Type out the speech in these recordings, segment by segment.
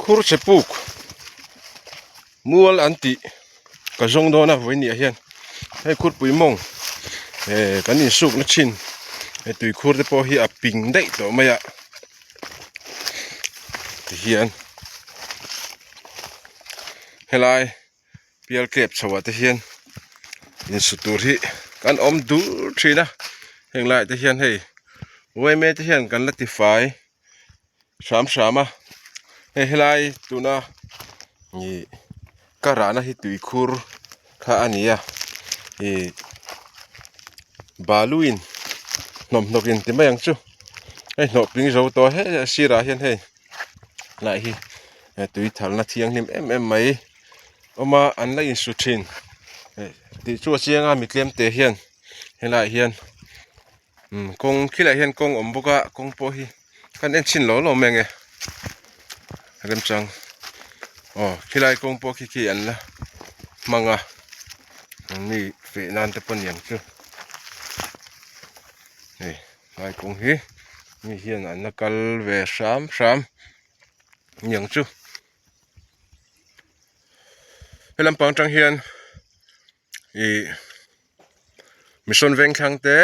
Khur che puk mual an tih ka zawng dawn a vawiin ah hian hei khurpui mawng eh kan insuk na thin he tui khur te pawh hi a ping daih tawh mai a tihian helai pial kep chho ah te hian insu tur hi kan awm dur thin a heng laiah te hian hei yma te hian kan la tifai hram hram a hei helai tuna ih ka rahna hi tuikhur kha a ni a ih balu in hnawmhnawk in ti mai ang chu hei hnawh ping zo tawh he a sirah hian hei lah hi tui thalna thianghlim em em mai awm a an la insu thin tih chu a chiang a mi tlem te hian helaiah hian umm kawng khilaiah hian kawng awm bawk a kawng pawh hi kan en chhin lo lo mai ang e remchang aw khilai kawng pawh khi khi an la hmang a mi feh nan te pawh niang chu hei helai kawng hi mi hian an la kal ve hram hram niang chu he lampang atang hian ih Mission Vengthlang te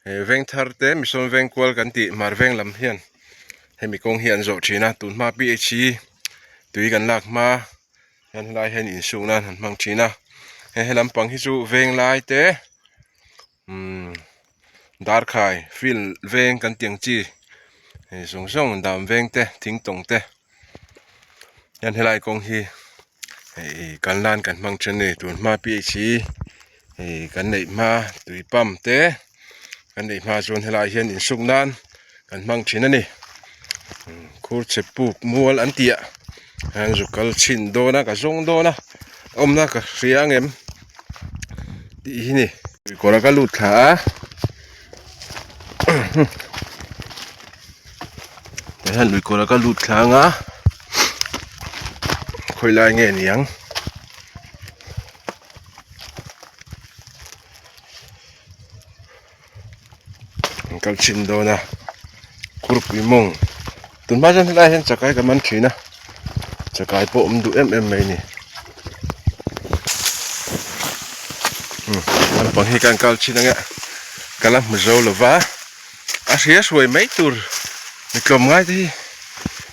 eh Vengthar te Mission Vengkual kan tih Hmar Veng lam hian hemi kawng hi an zawh thin a tunhma P H E tui kan lak hma hian helai hian insuk nan han hmang thin a he helam pang hi chu Venglai te umm Darkhai field veng kan tih ang chi hei zawng zawng dam veng te thingtawng te. Hian helai kawng hi hei kal nan kan hmang then a ni tun hma p h hi hei kan neih hma tui pump te kan neih hma chuan helai hian insuk nan kan hmang thin a ni khur chhe puk mual an tih ah hian zu kal chhin dawn a ka zawng dawn a awmna ka hria ang em tih hi ni. Kawr a ka lut thla a. Tah hian lui kawr a ka lut thlang a khawi lai nge niang an kal chhin dawn a khurpui mawng tunhma chuan helaiah hian chakai ka man thin a chakai pawh awm duh em em mai a ni naupang hi kan kal chhin ang e ka la hmu zo lova. A hria hruai mai tur mi tlawm ngai te hi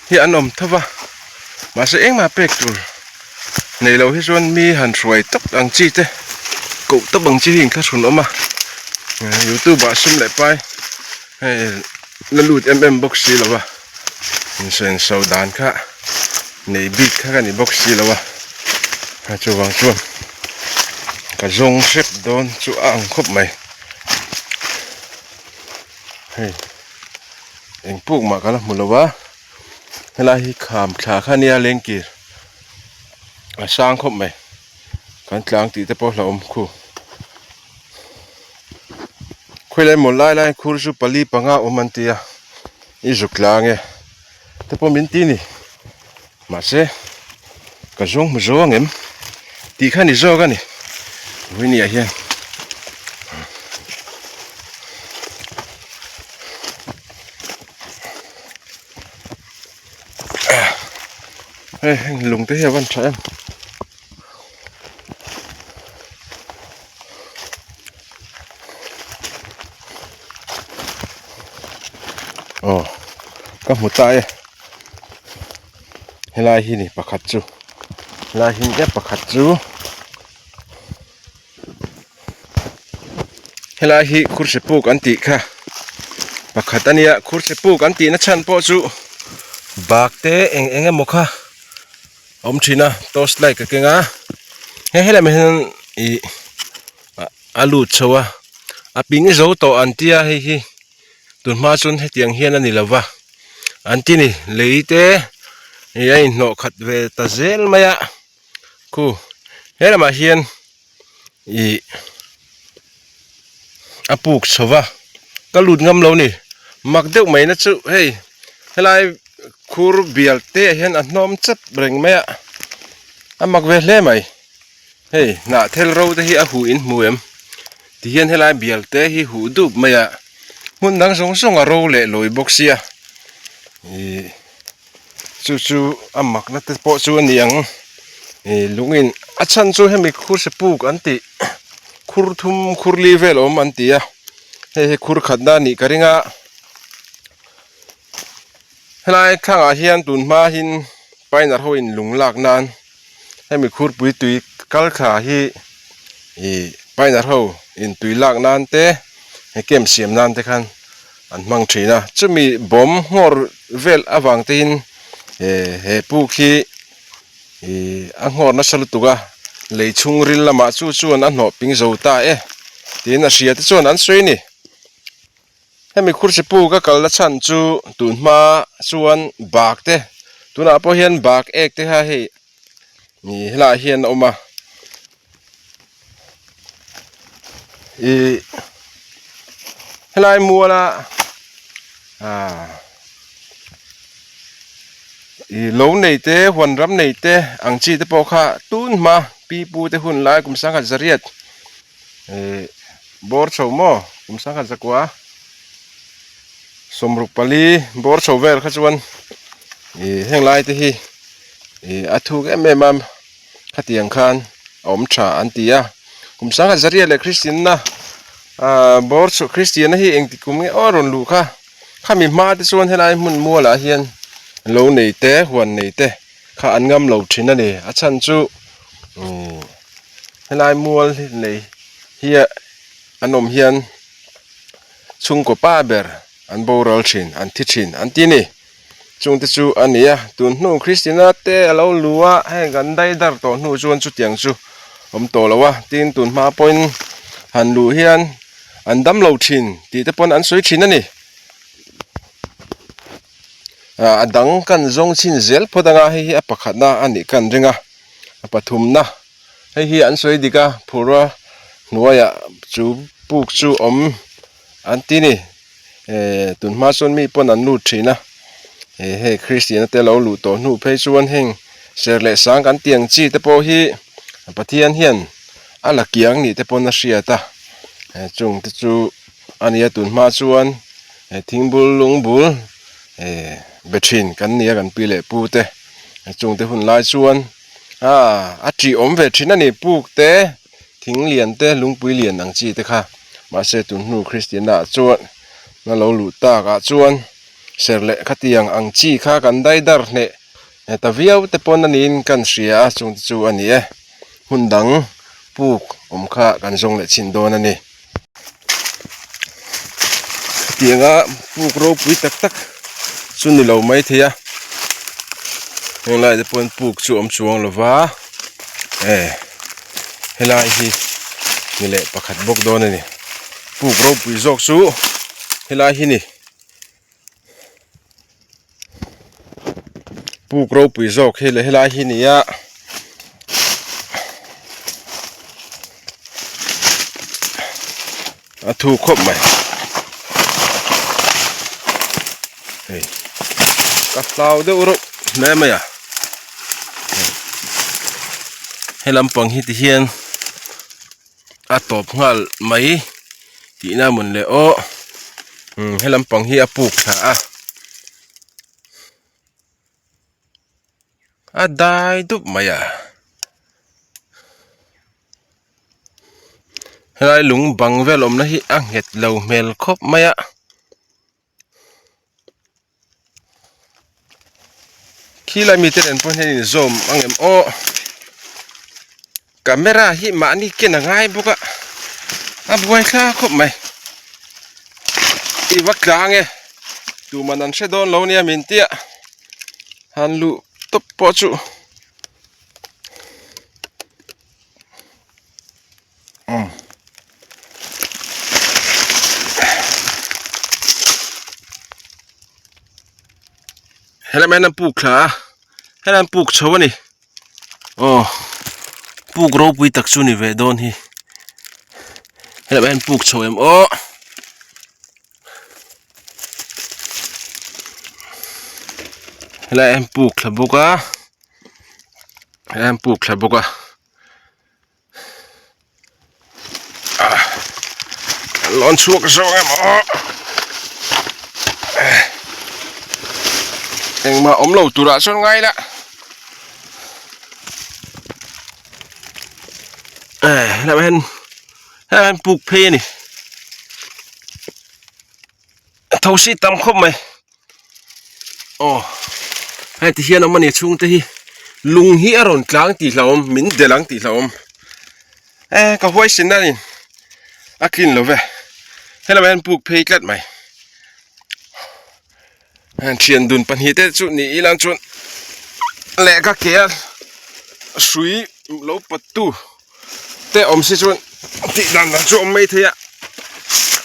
hi an awm tho va mahse engmah pek tur nei lo hi chuan mi han hruai tawp ang chi te koh tawp ang chi hi inthlahrun awm a youtube ah sum leh pai hei la lut em em bawk si lo va insenso dan kha nei bik kha ka ni bawk si lo a chuvang chuan ka zawng hrep dawn chu a ang khawp mai. Hei eng puk mah ka la hmu lo a helai hi kham thla kha ania lengkir a sang khawp mai kan tlang tih te pawh a hlauhawm khu khawilai maw lai lai khur chu pali panga awm an ti a i zuk tlang e te pawh min ti a ni. Mahse, ka zawng hmu zo ang em? Tih kha ni zawk a ni. Vawinia hian hei heng lung te hi a van tha em. Aw ka hmu ta e. Helai hi ni pakhat chu helai hi ni pakhat chu helai hi khurse puk an tih kha pakhat a nia khurse puk an tihna chhan pawh chu bak te eng eng emaw kha a awm thin a torch light ka keng a he helai ah hian ih a lut chho a a ping zo tawh an tia hei hi. Tun hma chuan hetiang hian a ni lo va, an ti ni lei te ih a inhnawh khat ve ta zel mai a, khu he lamah hian ih a puk chho va, ka lut ngam lo ni mak deuh mai na chu hei helai khur bial te ah hian a hnawm chep reng mai a, a mak ve hle mai. Hei hnah thel ro te hi a huh in hmu em tihian helai bial te hi huh dup mai a hmun dang zawng zawng a ro leh lawi bawk sia ih Chu chu a makna te pawh chu a ni ang ih lungin a chhan chu hemi khur se puk an tih khur thum khur li vel awm an ti a hei hi khur khatna a nih ka ring a helai thlangah hian tun hma hin piner ho in lung lak nan hemi khurpui tui kal thla hi ih piner ho in tui lak nan te he camp siam nan te khan an hmang thin a chumi bawm nghawr vel avang te in he puk hi ih a nghawr nasa lutuk a lei chhungril lamah chu chuan a hnawh ping zo ta e tiin a hria te chuan an sawi a ni. Hemi khursipu ka kalna chhan chu tun hma chuan bak te tunah pawh hian bak ek te kha hei ih helaiah hian a awm a ih helai muala ah ih lo nei te huan ram nei te ang chi te pawh kha tun hma pi pu te hun lai kum sangkhat zariat Ih bawr chho maw kum sangkhat zakua sawmruk pali bawr chho vel kha chuan ih heng lai te hi ih a thuk em em a khatiang khan a awm tha an ti a kum sangkhat zaria leh kristian na ah bawr chho kristian na hi engti kum nge aw a rawn luh kha khami hma te chuan helai hmun mualah hian lo nei te huan nei te kha an ngam lo thin a ni a chhan chu umm. Helai mual nei hi an awm hian chhungkaw pa ber an boral thin an thi thin an ti a ni. Chungte chu a ni a tun hnu Christina te a lo lu a heng an dai dar tawh hnu chuan chutiang chu awm tawh lo a tin tun hma pawhin han luh hian an dam lo thin tih te pawn an sawi thin a ni. Ah a dang kan zawng chhin zel phawt anga hei hi a pakhatna a nih ka an ring a a pathumna hei hi an sawi dik a phurh a hnuaiah chu puk chu awm an ti ni eh tun hma chuan mi pawn an lut thin a eh hei kristian te lo luh tawh hnu phei chuan heng ser leh sang kan tih ang chi te pawh hi Pathian hian a la kiang nih te pawn a hriat a eh chung te chu a ni a tun hma chuan eh thing bul lung bul eh be thin kan ni a kan pi leh pu te chung te hun lai chuan ah a tih awm ve thin a ni puk te thing lian te lungpui lian ang chi te kha mahse tun hnu kristian ah chuan na lo luh tak ah chuan ser leh khatiang ang chi kha kan dai dar hneh ta viau te pawn a niin kan hria a chung te chu a ni e hmun dang puk awm kha kan zawng leh chhin dawn a ni. Hetianga puk ropui tak tak chu ni lo mai thei a henglai te pawhin puk chu awm chuang lo va e helai hi ni leh pakhat bawk dawn a ni puk ropui zawk chu helai hi ni. Puk ropui zawk hi leh helai hi ni a a thu khawp mai hei ka hlau deuh reuh hle mai a he lampang hi ti hian a tawp nghal mai tihna mawn le aw umm he lampang hi a puk thla a a dai dup mai a helai lung bang vel awmna hi a nghet lo hmel khawp mai a. Khilai mite nen pawh hian inzawm ang em aw camera hi mahni ken a ngai bawk a a buai thla khawp mai i va tlang e tuman an hre dawn lo nia min tia han luh tawp pawh chu. Helai hian an puk thla a helai an puk chho a ni aw puk ropui tak chu ni ve dawn hi helai hian puk chho em aw helai hian puk thla bawk a helai hian puk thla bawk a. Lawn chhuak zawng em aw. Engmah awm lo turah chuan ngai la. Eh, helaiah hian helaiah hian puk phei a ni. Thosi tam khawp mai. Aw hei ti hian awm a ni a chhungte hi lung hi a rawn tlang tih hlauhawm min delh ang tih hlauhawm eh ka huaisin a ni a tlin lo ve helaiah hian puk phei tlat mai heng thian dun pahnih te chu ni ilang chuan lehkha ke a hrui lo pawt tu te awm si chuan tih dan dang chu awm mai thei a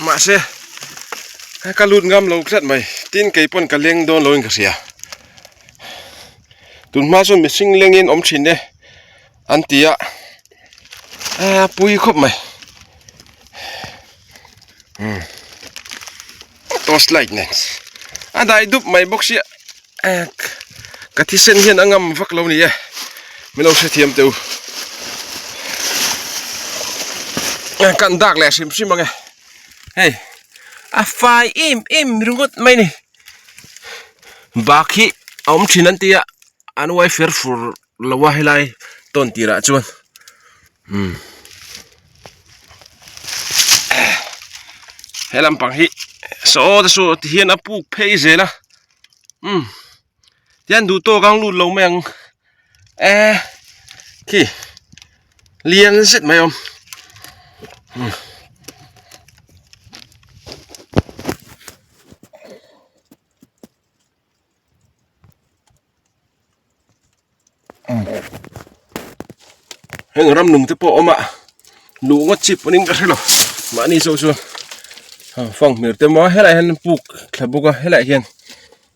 mahse ka lut ngam lo tlat mai tin kei pawn ka leng dawn lo in ka hria tun hma chuan mihring lengin awm thin e an ti a a pui khawp mai umm torch light nen a dai dup mai bawk sia ka thisen hian a ngam vak lo ni e min lo hrethiam teh u kan dak leh hrim hrim ang e hei a fai em em ringawt mai ni bak hi a awm thin an tia an uai fer fur lo a helai tawn tirah chuan umm he lampang hi saw te saw ti hian a puk phei zel a umm tihian duh tawk ang lut lo mai ang eh khi lian zet mai a awm umm. Heng ram nung te pawh a awm a luh ngawt chi pawhin ka hre lo mahni zawk chuan fang hmel te maw helaiah hian puk thla bawk a helaiah hian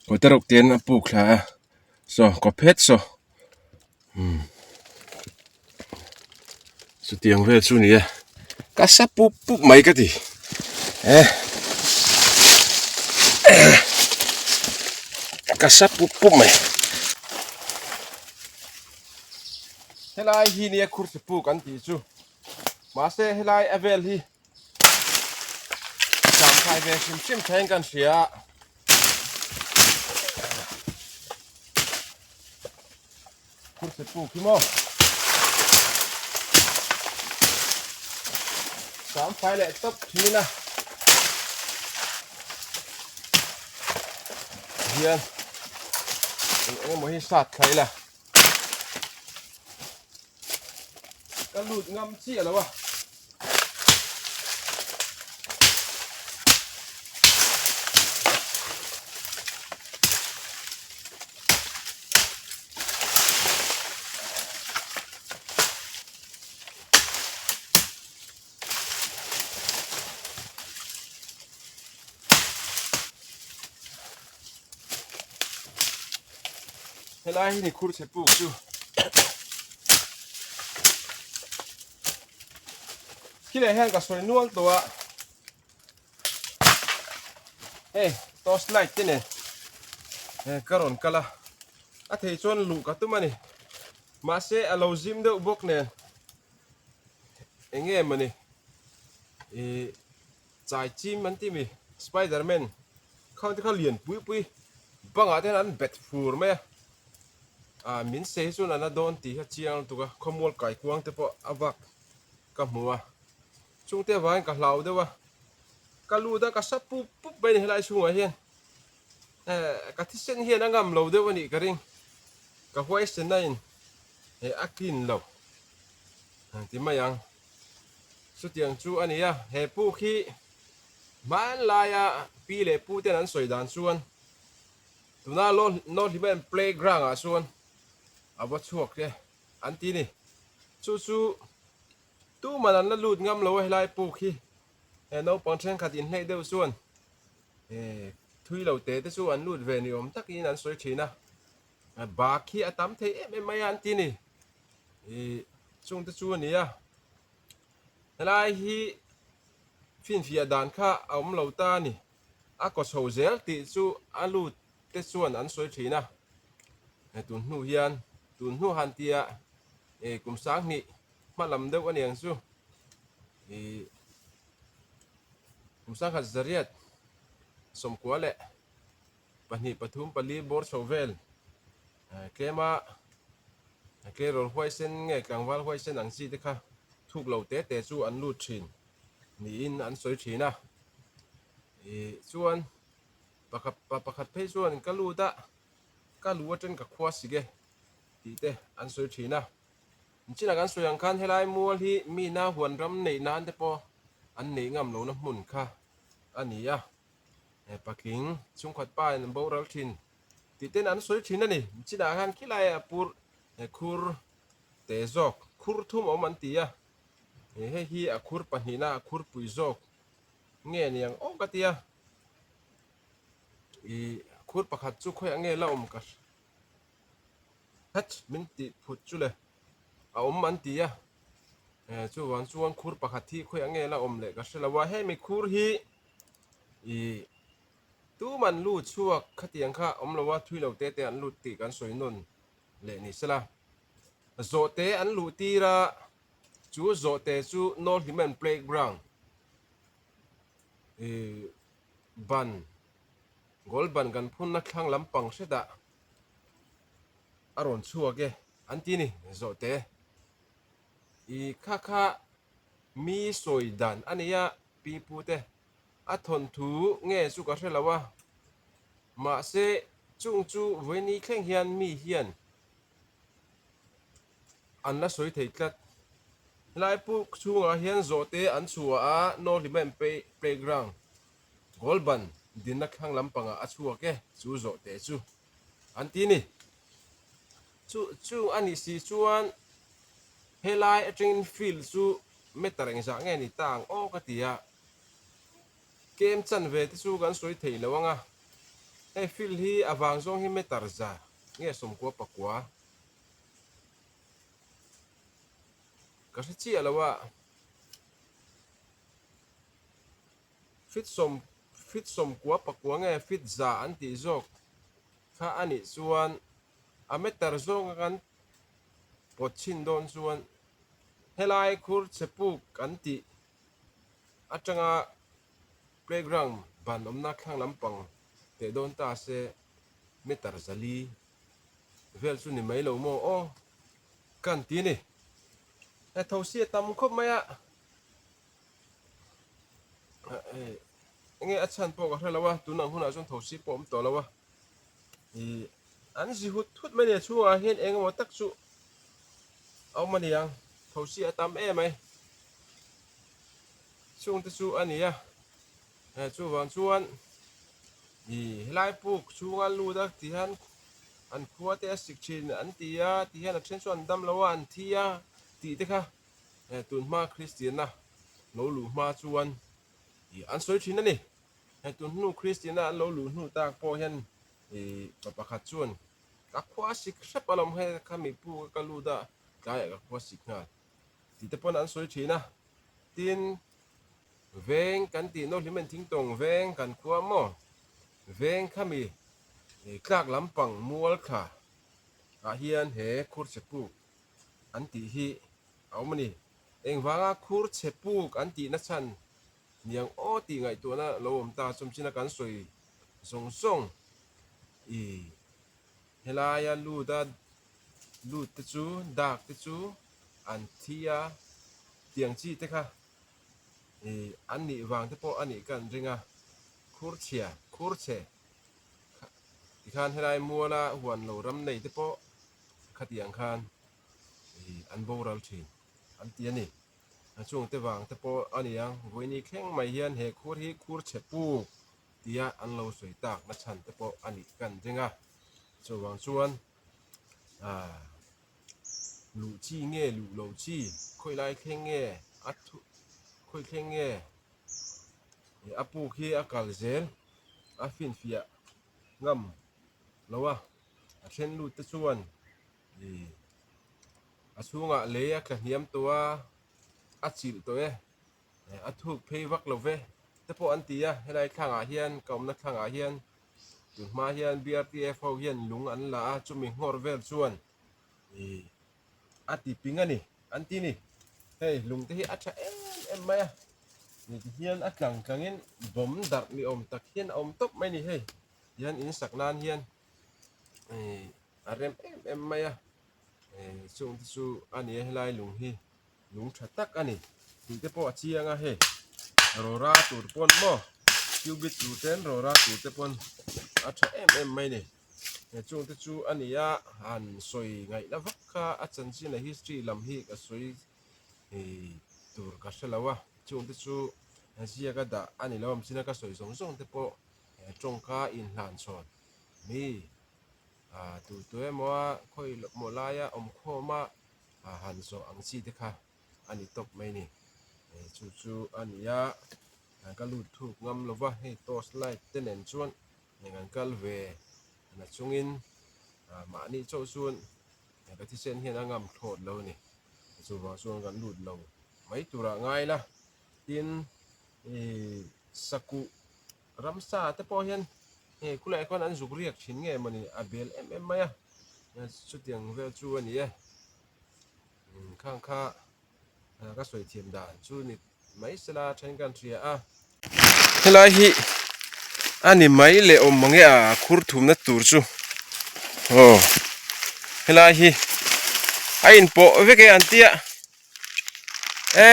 kaw te reuh te hian a puk thla a saw kaw phet saw. Umm chutiang vel chu ni e ka sa pup pup mai ka ti eh ka sa pup pup mai helai hi nia khursi puk an tih chu mahse helai a vel hi Samphai ve hrim hrim thleng kan hria a. Khurse puk hi maw. Samphai leh tawp thin a. Hian eng eng emaw hi sat thla ila. Ka lut ngam chiah lo a. Helai hi ni khur chhe puk chu. Khilai hian ka sawi nual tawh a hei torch light te nen ka rawn kal a a thei chuan luh ka tum a ni mahse a lo zim deuh bawk nen eng nge mawni ih chai chim an ti mi spiderman khang te kha lian pui pui bangah te hian an bet fur mai a ah min sei hi chuan a la dawn tih hi a chiang lutuk a khawmual kaikuang te pawh a vak ka hmu a chungte avangin ka hlau deuh a ka lut a ka sa pup pup mai a ni helai chhungah hian eh ka thisen hian a ngam lo deuh a nih ka ring ka huaisen a in eh a tlin lo ti mai ang chutiang chu a ni a he puk hi hmanlaia pi leh pu ten an sawi dan chuan tuna North Himayan playground ah chuan a va chhuak te an ti ni. Chu chu tuman an la lut ngam lo a helai puk hi he naupang thenkhat inhleih deuh chuan thui lo te te chu an lut ve ni awm takin an sawi thin a, bak hi a tam thei em em mai a an ti ni. Ih chungte chu a ni a, helai hi finfiah dan kha a awm lo ta a ni. A kaw chho zel tih chu a lut te chuan an sawi thin a, tun hnu hian tun hnu han tia kum sanghnih hma lam deuh a niang chu ih kum sangkhat zariat sawmkua leh. Pahnih pathum pali bawr chho vel tlema tleirawl huaisen nge tlangval huaisen ang chi te kha thuk lo te te chu an lut thin niin an sawi thin a. Ih chuan pakhat pa pakhat phei chuan ka lut a ka lu atang ka khua sik e tih te an sawi thin a. Chinah kan sawi ang khan helai mual hi mi na huan ram neih nan te pawh an neih ngam lohna hmun kha a ni a. Patling chhungkhat pa in an boral thin tih ten an sawi thin a ni. Chinah khan khilai ah pur khur te zawk khur thum awm an ti a. Hei hi a khur pahnihna a khur pui zawk nge ni ang aw ka ti a. Ih khur pakhat chu khawiah nge la awm ka Hach min tih phut chu le a awm an ti a chuvang chuan khur pakhat hi khawiah nge la awm leh ka hre lo a hemi khur hi ih tuman lut chhuak khatiang kha awm lo a thui lo te te an lut tih kan sawi nawn leh ni sela zawhte an luh tir a chu zawhte chu North Hlimen playground ih ban goal ban kan phunna thlang lampang hretah. A rawn chhuak e an ti ni zawhte. I kha kha mi sawi dan a nia pi pu te a thawnthu nge chu ka hre lo a mahse chung chu vawiini thleng hian mi hian an la sawi thei tlat. Helai puk chhungah hian zawhte an chhuah a North Hlimen Playground Goal ban dinna thlang lampangah a chhuak e chu zawhte chu an ti ni. Chu chung a nih si chuan helai atangin field chu meter engzah nge ni ta ang aw ka ti a, kem chan ve te chu kan sawi thei lo ang a, hei field hi a vang zawng hi meter za nge sawmkua pakua ka hre chiah lo a. Fit sawm fit sawmkua pakua nge fit za an tih zawk kha a nih chuan a meter zawnga kan pawt chhin dawn chuan helai khur chhe puk an tih atanga playground ban awmna thlang lampang teh dawn ta se meter zali vel chu ni mai lo maw aw kan ti a ni. Thosi a tam khawp mai a. Enge a chhan pawh ka hre lo a tunang hunah chuan thosi pawh a awm tawh lo a ih an zi hut hut mai a ni a chhungah hian eng emaw tak chu a awm a ni ang thosi a tam em mai chungte chu a ni a chuvang chuan ih helai puk chhunga lut a ti hian an khua te a sik thin an ti a ti hian a then chu an dam lo a an thi a tih te kha. He tun hma Kristianna lo luh hma chuan ih an sawi thin a ni. He tun hnu Kristianna an lo luh hnu tak pawh hian ih pa pakhat chuan ka khua sik hrep alawm he kha mi pu ka lut a tlaiah ka khua sik nghal tih te pawn an sawi thin a. Tin, veng kan tih nawlh hlim en thingtawng veng kan khua maw veng khami ih tlak lampang mual thla ah hian he khurchhe puk an tih hi a awm a ni. Engvanga khur chhe puk an tih nachhan niang aw tih ngaihtuahna lo awm ta chawmchina kan sawi zawng zawng i helaia lut a lut te chu dak te chu an thi a tiang chi te kha i an nih vang te pawh a nih ka an ring a khur chhia khur chhe tikhan helai muala huan lo ram nei te pawh Khatiang khan an boral thin an ti a ni. A chungte vang te pawh a ni ang, vawiini thleng mai hian he khur hi khur chhe puk tia an lo sawi tak na chhan te pawh a nih kan ring a. Chuvang chuan luh chi nge luh lo chi, khawi lai thleng nge a thu khawi thleng nge a puk hi a kal zel a finfiah ngam lo a. A then lut te chuan ih a chhungah lei a tla hniam tawh a, a chilh tawh e, a thuk phei vak lo ve te pawh an ti a, helai thlangah hian ka awmna thlangah hian tun hma hian BRTF ho hian lung an la a, chumi nghawr vel chuan ih a ti ping a ni an ti ni, hei lung te hi a tha em em mai a, ni ti hian a tlang tlangin bawm darh ni awm tak hian a awm tawp mai a ni hei. Tihian in sak nan hian ih a rem em em mai a ih chung te chu a ni a helai lung hi lung tha tak a ni tih te pawh a chiang a hei rawra tur pawn maw cubit tur ten rawra tur te pawn a tha em em mai a ni he chung te chu a ni a han sawi ngaihna vak kha a chanchin a history lam hi ka sawi ih tur ka hre lo a chung te chu ziak a dah a ni lo awm chin a ka sawi zawng zawng te pawh. He tawngka inhlan chhawn mi ah tu tu emaw a khawi maw laia awm khawm a ah han zawh ang chi te kha a ni tawp mai a ni. Chu chu a ni a, ka lut thuk ngam lo va, hei torch light te nen chuan eng an kal ve na chungin ah mahni chauh chuan ka thisen hian a ngam thlawt lo a ni. Chuvang chuan kan lut lo mai turah ngai la, tin ih sakuh Ramsa te pawh hian hei khulaiah khuan an zuk riak thin nge mawni a bel em em mai a chutiang vel chu a ni e khang kha ka sawi thiam dan chu ni mai sela then kan hria a. Helai hi a ni mai leh awm mange a khur thumna tur chu aw helai hi a inpawh vek e an tia e.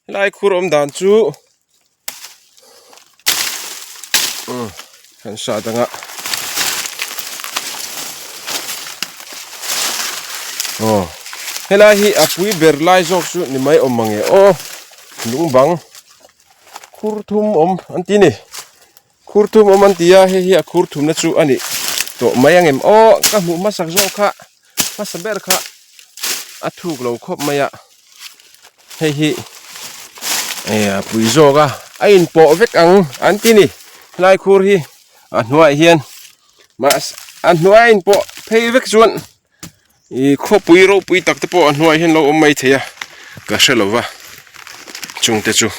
Helai khur awm dan chu kan hrat ang a aw helai hi a pui ber lai zawk chu ni mai awm mange aw lung bang khur thum awm an ti ni khur thum awm an ti a hei hi a khur thumna chu a nih tawh mai ang em aw ka hmuh hmasak zawk kha hmasa ber kha a thuk lo khawp mai a. Hei hi a pui zawk a a inpawh vek ang an ti ni helai khur hi a hnuaiah hian mahse a hnuai a inpawh phei vek chuan ih khawpui ropui tak te pawh a hnuaiah hian a lo awm mai thei a ka hre lo va chungte chu.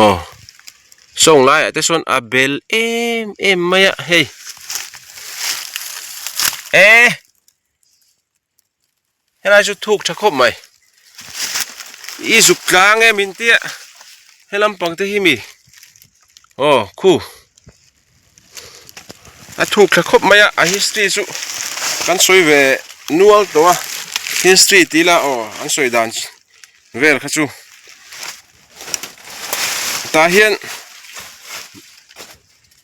Aw. Sawng laiah te sawn a bel em em mai a hei e helai chu thuk tha khawp mai i zuk tlang em in tia he lampang te hi mi aw khu a thuk tha khawp mai a a history chu kan sawi ve nual tawh a history tih ila aw an sawi dan vel kha chu. Tah hian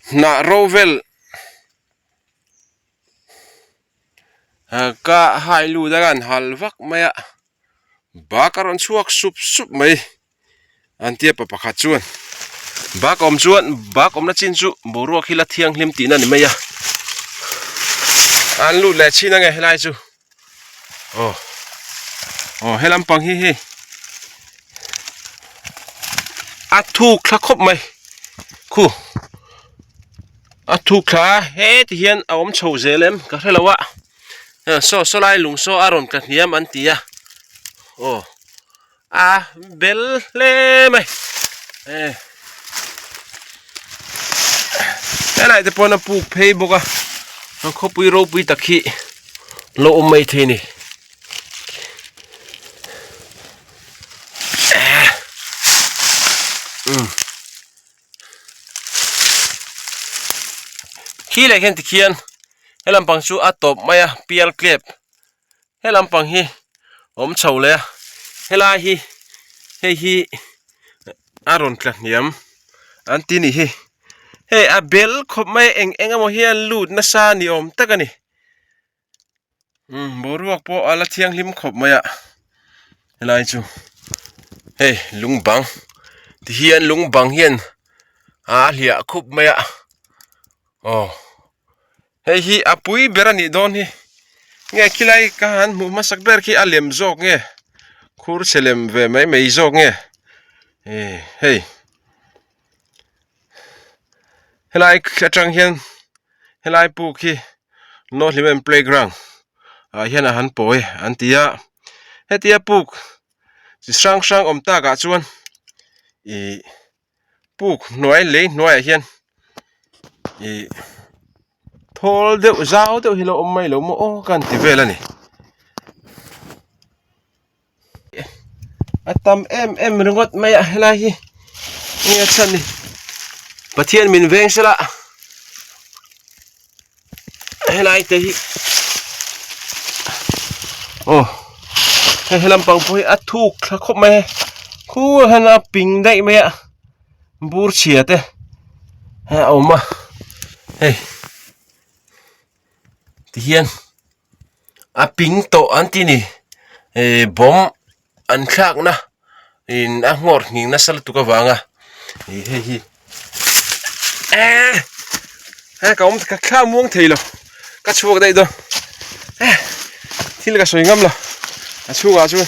hnah ro vel ka hai lut a an hal vak mai a bak a rawn chhuak sup sup mai an tia pa pakhat chuan bak awm chuan bak awmna chin chu boruak hi la thianghlim tihna a ni mai a an lut leh chin ange helai chu. Aw aw he lampang hi hei a thuk thla khawp mai khu a thuk thla a heti hian a awm chho zel em ka hre lo a saw saw lai lung saw a rawn tla hniam an ti a aw. A bel hle mai eh helai te pawn a puk phei bawk a a khawpui ropui tak hi lo awm mai thei a ni eh umm khi leh khian tikhian he lampang chu a tawp mai a pial tlep. He lampang hi awm chho leh a helai hi hei hi a rawn tla hniam an ti nih hi hei a bel khawp mai eng eng emaw hian lut nasa ni awm tak a ni umm boruak pawh a la thianghlim khawp mai a helai chu hei lung bang ti hian lung bang hian a hliah khup mai a aw. Hei hi a pui ber a nih dawn hi nge khilai ka han hmuh hmasak ber khi a lem zawk nge khur chhe lem ve mai mai zawk nge eh hei helai atang hian helai puk hi North Hlimen playground ah hian a han pawi an ti a hetia puk chi hrang hrang awm takah chuan ih. Puk hnuai lei hnuaiah hian ih thawl deuh zau deuh hi lo awm mai lo maw aw ka han ti vel a ni. A tam em em ringawt mai a helai hi enge a chhan ni Pathian min veng sela helai te hi aw hei he lampang pawh hi a thuk thla khawp mai a khur hian a ping daih mai a bur chhia te a awm a hei tihian a ping tawh an ti ni eh bawm an thlakna in a nghawr nghing nasa lutuk avanga ih hei hi eh he ka awm ka thla muang thei lo ka chhuak daih dawn eh thil ka sawi ngam lo a chhungah chuan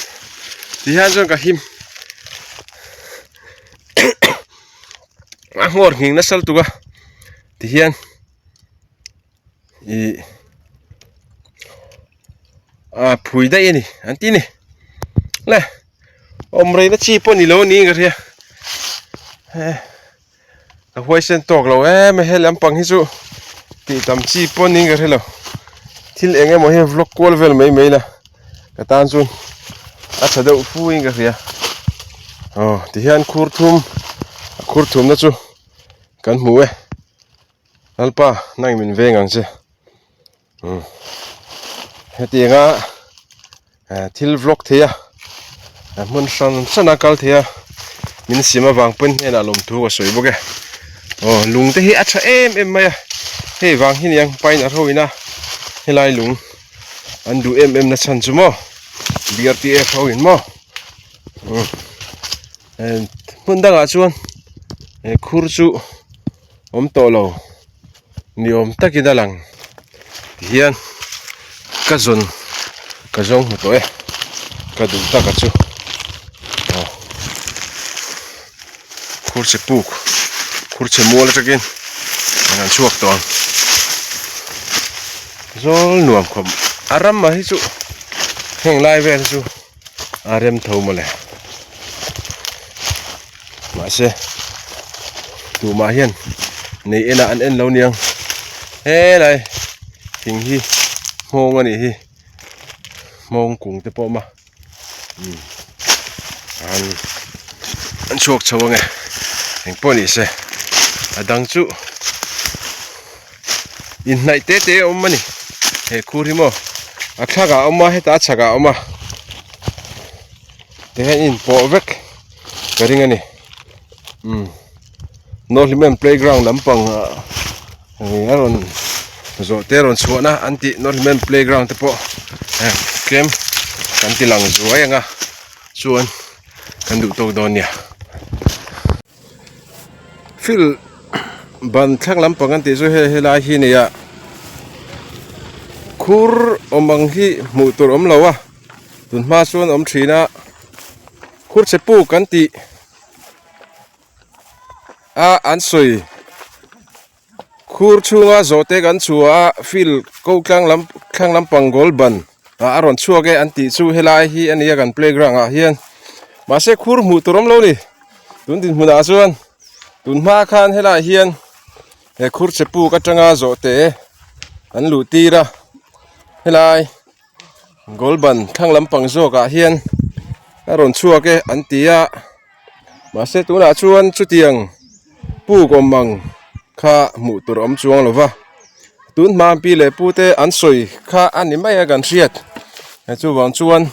tihian chuan ka him a nghawr nghing nasa lutuk a tihian. Ih a phui daih a ni an ti ni le awm rei na chi pawh ni lo a ni ka hria he ka huaisen tawk lo em a he lampang hi chu tih tam chi pawh niin ka hre lo thil eng emaw hi vlog kual vel mai mai la ka tan chuan a tha deuh fu in ka hria aw tihian khur thum a khur thumna chu kan hmu e. Lalpa nang min veng ang che umm hetianga eh thil vlog thei a hmun hran hran a kal thei a min siam avang pawn hnenah lawmthu ka sawi bawk e aw lung te hi a tha em em mai a hei vang hi niang pain a ro ina helai lung an duh em em na chhan chu maw B_R_T_F ho in maw umm hmun dangah chuan he khur chu. Awm tawh lo ni awm takin a lang tihian ka zawn ka zawng hmu tawh e ka duh taka chu aw khurchhe puk khurchhe mual atangin an chhuak tawh ang zawl nuam khawp a ram ah hi chu heng lai vel hi chu a rem tho mawle. Mahse tumah hian nei enah an en lo niang helai thing hi hmawng a nih hi hmawng kung te pawh a awm a umm an an chhuak chho ange engpawh ni se a dang chu inhnaih te te a awm a ni he khur hi maw a thlakah a awm a hetah a chhakah a awm a tihian inpawh vek. Ka ring a ni umm North Hlimen playground lampang ah a rawn zawh te a rawn chhuah na an tih North Hlimen playground te pawh eh tlem kan ti lang zuai ang a chuan kan duh tawk dawn nia. Field ban thlang lampang an tih chu hei helai hi a ni a khur awm ang hi hmuh tur awm lo a tunhma chuan awm thin a. Khurchhe puk an tih a an sawi khur chhunga zawhte kan chhuah a field ko tlang lam thlang lampang goal ban ah a rawn chhuak e an tih chu helai hi a ni a kan playground ah hian mahse khur hmuh tur awm lo ni tun dinhmun ah chuan tun hma khan helai hian he khurchhe puk atanga zawhte an luh tir a helai. Goal ban thlang lampang zawkah hian a rawn chhuak e an ti a mahse tunah chuan chutiang puk awm ang kha hmuh tur a awm chuang lo va tun hma pi leh pu te an sawi kha a ni mai a kan hriat chuvang chuan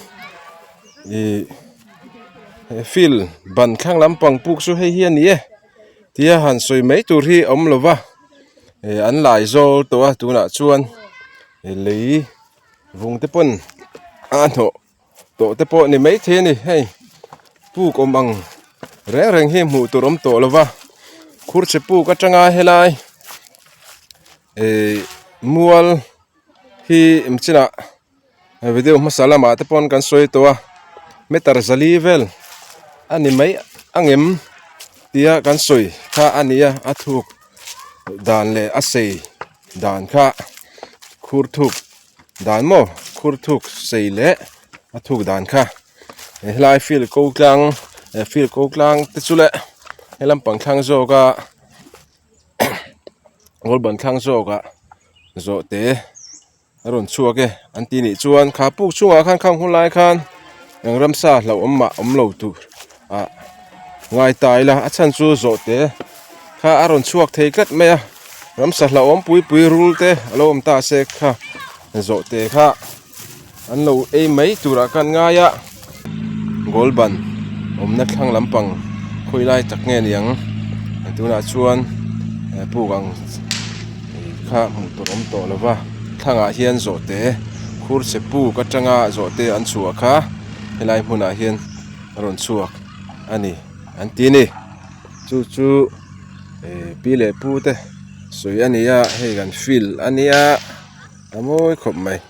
ih he field ban thlang lampang puk chu hei hi a ni e tia han sawi mai tur hi a awm lo va eh an lai zawl tawh a tunah chuan lei. Vung te pawn a hnawh tawh te pawh ni maithei a ni hei puk awm ang reng reng hi hmuh tur awm tawh lova khurchhe puk atanga helai ihh mual hi chinah video hmasa lamah te pawn kan sawi tawh a meter zali vel a ni mai angem tia kan sawi kha a ni a a thuk dan leh a sei. Dan kha khur thuk dan maw khur thuk sei leh a thuk dan kha helai field ko tlang field ko tlang te chu leh he lampang thlang zawk a goal ban thlang zawk ah zawh te a rawn chhuak e an ti nih chuan kha puk chungah khan khang hun lai khan. Eng ramsa hlauhawm mah awm lo tur ah ngai ta ila a chhan chu zawhte kha a rawn chhuak thei tlat mai a ramsa hlauhawm pui pui rul te a lo awm ta se kha zawhte kha an lo ei mai turah khan ngai a goal ban awmna thlang lampang khawi lai tak nge niang tunah chuan puk ang kha hmuh tur awm tawh lo va thlangah hian zawhte khur che puk atanga zawhte an chhuah kha helai hmunah hian a rawn chhuak a ni an ti a ni chu chu eh pi leh pu te sawi a ni a hei kan field a nia a mawi khawp mai.